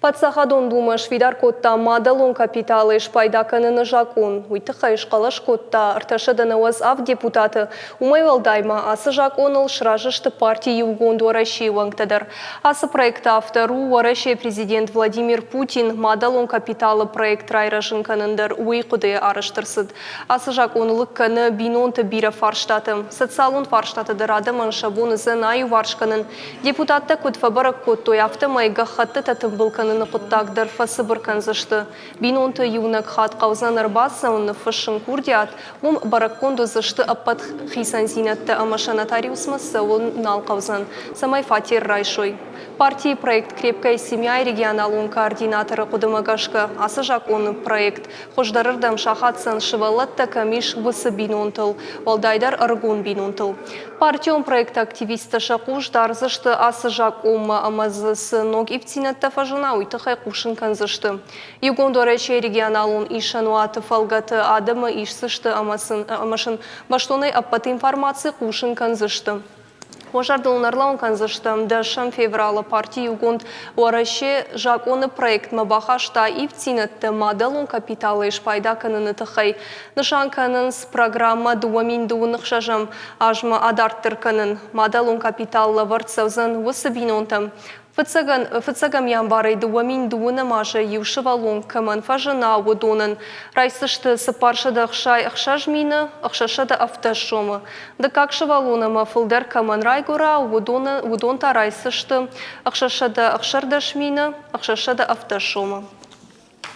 Паддзахадон Думӕ сфидар кодта мадӕлон капиталӕй спайда кӕныны закъон. Уый тыххӕй схъӕлӕс кодта 397 депутаты. Уымӕй уӕлдай ма ацы закъоныл сразы сты парти Иугонд Уӕрӕсе-йы уӕнгтӕ дӕр. Ацы проекты автор у Уӕрӕсейы президент Владимир Путин. Мадӕлон капиталы проект райрӕзын кӕнын дӕр уый хъуыдыйы арӕзт ӕрцыд. Ацы закъон лыг кӕны бинонты бирӕ фарстаты. Социалон фарстаты дӕр адӕмӕн сӕ бон уыдзӕн аиуварс кӕнын. Депутаттӕ куыд фӕбӕрӕг кодтой, афтӕмӕй гӕххӕттытӕ тымбыл кӕныны хъуыддаг дӕр фӕцыбыр кӕндзысты. Бинонты иунӕг хатт хъӕудзӕн ӕрбацӕуын, ныффыссын курдиат, уым бӕрӕггонд уыдзысты ӕппӕт хицӕндзинӕдтӕ ӕмӕ сӕ нотариусмӕ цӕуын нал хъӕудзӕн, цӕмӕй фатер райсой. Партийы проект «Крепкая семья» регионалон координаторы хъуыдымӕ гӕсгӕ, ацы закъоны проект хуыздӕрырдӕм сахаддзӕн сывӕллӕттӕ кӕм ис, уыцы бинонтыл, уӕлдайдӕр ӕрыгон бинонтыл. Партион проекты активисттӕ сӕ хъус дардзысты ацы закъонмӕ ӕмӕ дзы цы ног ивддзинӕдтӕ фӕзына, уый тыххӕй хъусын кӕндзысты. Иугонд Уӕрӕсейы регионалон исӕнуаты фӕлгӕты адӕмы исдзысты ӕмӕ сын бӕстонӕй ӕппӕт информаци хъусын кӕндзысты. Уӕ зӕрдыл ын ӕрлӕууын кӕндзыстӕм, дӕсӕм февралы парти Иугонд Уӕрӕсе закъоны проектмӕ бахаста ивддзинӕдтӕ мадӕлон капиталӕй спайда кӕныны тыххӕй. Нысан кӕнынц программӕ 2026 азмӕ адарддӕр кӕнын. Мадӕлон капитал лӕвӕрд цӕудзӕн уыцы бинонтӕм, Фыццӕгӕм январӕй 2002 азы иу сывӕллон кӕмӕн фӕзына, уыдонӕн райсдзысты 466 617 сомы. Дыккаг сывӕллон ӕмӕ фылдӕр кӕмӕн райгуыра, уыдон та райсдзысты 616 617 сомы.